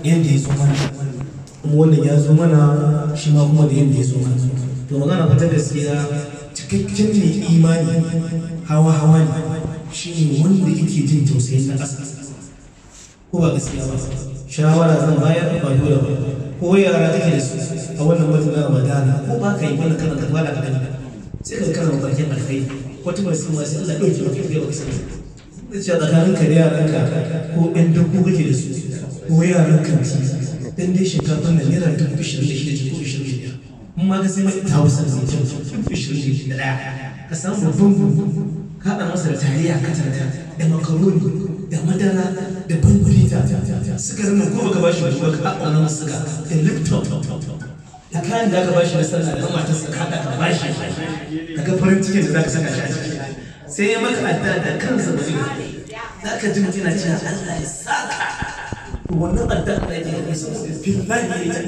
yadda ya zo mana, kuma wannan ya zo mana shi ma kuma da yadda ya zo mana. To magana ta gaskiya, cikakken mai imani hawa hawa ne, shi ne wanda yake jin tausayin na ƙasa, ko ba gaskiya ba? Shawara zan bayar, ba dole ba. Ko yara kake da su a wannan watan na Ramadana, ko ba ka yi wannan kana ka bada ka gani, sai ka kana mafarkin alkhairi. Wata mai sun sai Allah ɗauke maka kai baka sani. Zai ce tsakanin ka da yaranka, ko ɗan dako kake da su, ko yaran kanti, dan dai shinkafar nan naira 26,000 ko 25, in ma ka sai mai ta hausa mai kyau 21,000, ka samu babban buhu, ka haɗa masa da taliya katanta da makaroni da madara da bambita, sukarin nan ko baka bashi ba, ka haɗa masa suga da Lipton da kayan da aka bashi na sallah da matarsa, ka haɗa ka bashi, ka ga farin cikin da zaka saka shi a ciki. Sai ya maka addu'a da kansa, ba zai za ka ji mutum yana cewa Allah ya saka. To wannan addu'a da yake yi saboda fillahi ya yi ta.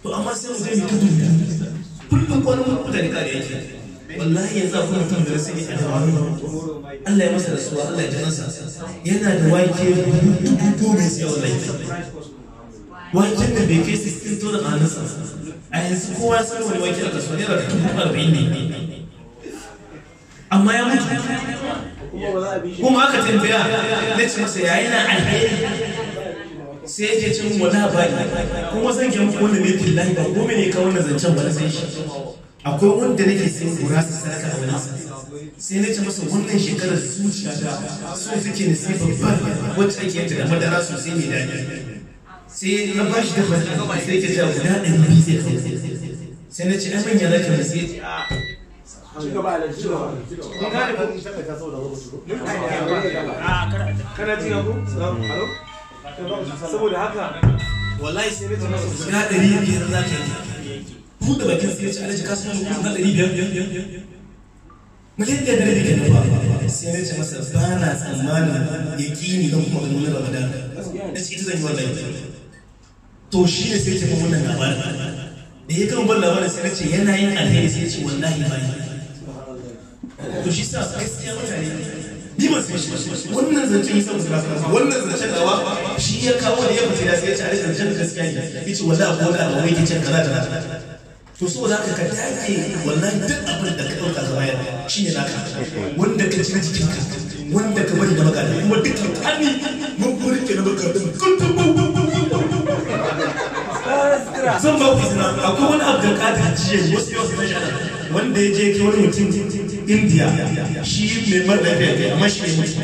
To amma sai mu je mu tudu kullum, kwanan mutane kare yake. Wallahi yanzu akwai mutum da rasu a Dawanau, Allah ya masa rasuwa, Allah ya ji kansa, yana da wake 10,000 siya. Wallahi waken da bai kai 16 to da hannunsa a yanzu, kowa ya san wani wake a kasuwa naira 40,000 ne, amma ya mutu. Kuma aka tambaya, na ce masa ya yana alheri, sai ya ce cin wala bari. Kuma zan gyan wanda ne fillahi ba ko mene ka wannan zancen ba na san shi. Akwai wanda nake sayan gurasa sadaka a wani, sai na ce masa wannan shekarar zuciya ta so take na sai babbar wacce ake yanta da madara sosai mai daɗi. Sai na ba shi dafa, sai ke cewa guda 200 zai kai. Sai na ce ai manya za ka sai Ci gaba da ci gaba. Kana ji na ko? Hello? Saboda haka wallahi sai na ce masa guda 500 za ka yi. Buɗe bakin sai ya ce, alhaji, ka san guda 500, 1.5 miliyan kenan fa. Sai na ce masa ba na tsammanin yaƙini don kuma ganin wani Ramadan. Na ce ita zan yi wallahi. To shi ne sai ce min wannan labarin da ya gama ban labarin, sai na ce yana yin alheri, sai ya ce wallahi ba yi. To shi sa gaskiya mutane, ni ban san shi wannan zancen yi saboda wannan zancen nawa shi ya kawo da ya fita da sai ya ce alhaji, zancen gaskiya ne. Ya ce wallahi akwai wani abu wai ke can kaza kaza. To saboda haka ka dage, wallahi duk abin da ka ɗauka ka bayar shi ne naka, wanda ka ci na jikinka, wanda ka bari na magana. Kuma dukkan hannu mun kuma rike na magana zan ba ku izina. Akwai wani Abdulkadir jiya, wasu yau sun shi, wanda ya je kai wani mutum India, shi mai mara lafiya kai, amma shi ne mutu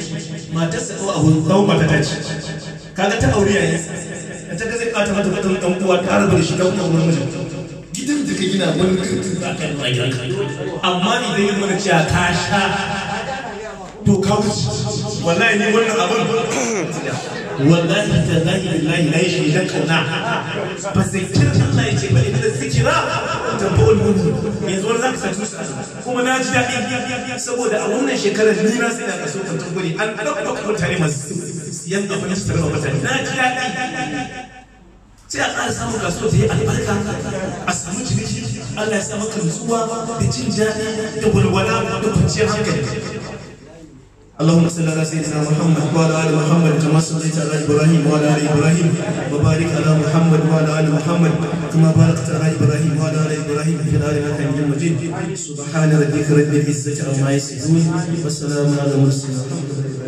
matarsa ko abu kawo mata ta ci, kaga ta aure yayin da ta ga zai kata mata mata dan uwa, ta rabu da shi, ta kuma wani mijin. Gidan da ka gina wani za ka yi a gidanka, amma idan ya zama cewa ka sha to ka wuce. Wallahi ni wannan abin, wallahi tallahi billahi na yi shi dan kauna ba sai kira Allah ya ce ba inna zikira tanfa'ul mu'min. Yanzu wani zaka saci su, kuma na ji daɗi saboda a wannan shekarar ni na sai da kaso kantin guri an ɗaukaka mutane masu siyan abin su tare mutane. Na ji daɗi, sai a ƙara samun kasuwa ta yi albarka, a samu ciniki, Allah ya sa maka nutsuwa da jin daɗi da walwala da kwanciyar hankali. اللهم صل على سيدنا محمد وعلى ال محمد كما صليت على ابراهيم وعلى ال ابراهيم، وبارك على محمد وعلى ال محمد كما باركت على ابراهيم وعلى ال ابراهيم في العالمين حميد مجيد. سبحان ربك رب العزه عما يصفون، وسلام على المرسلين، الحمد لله.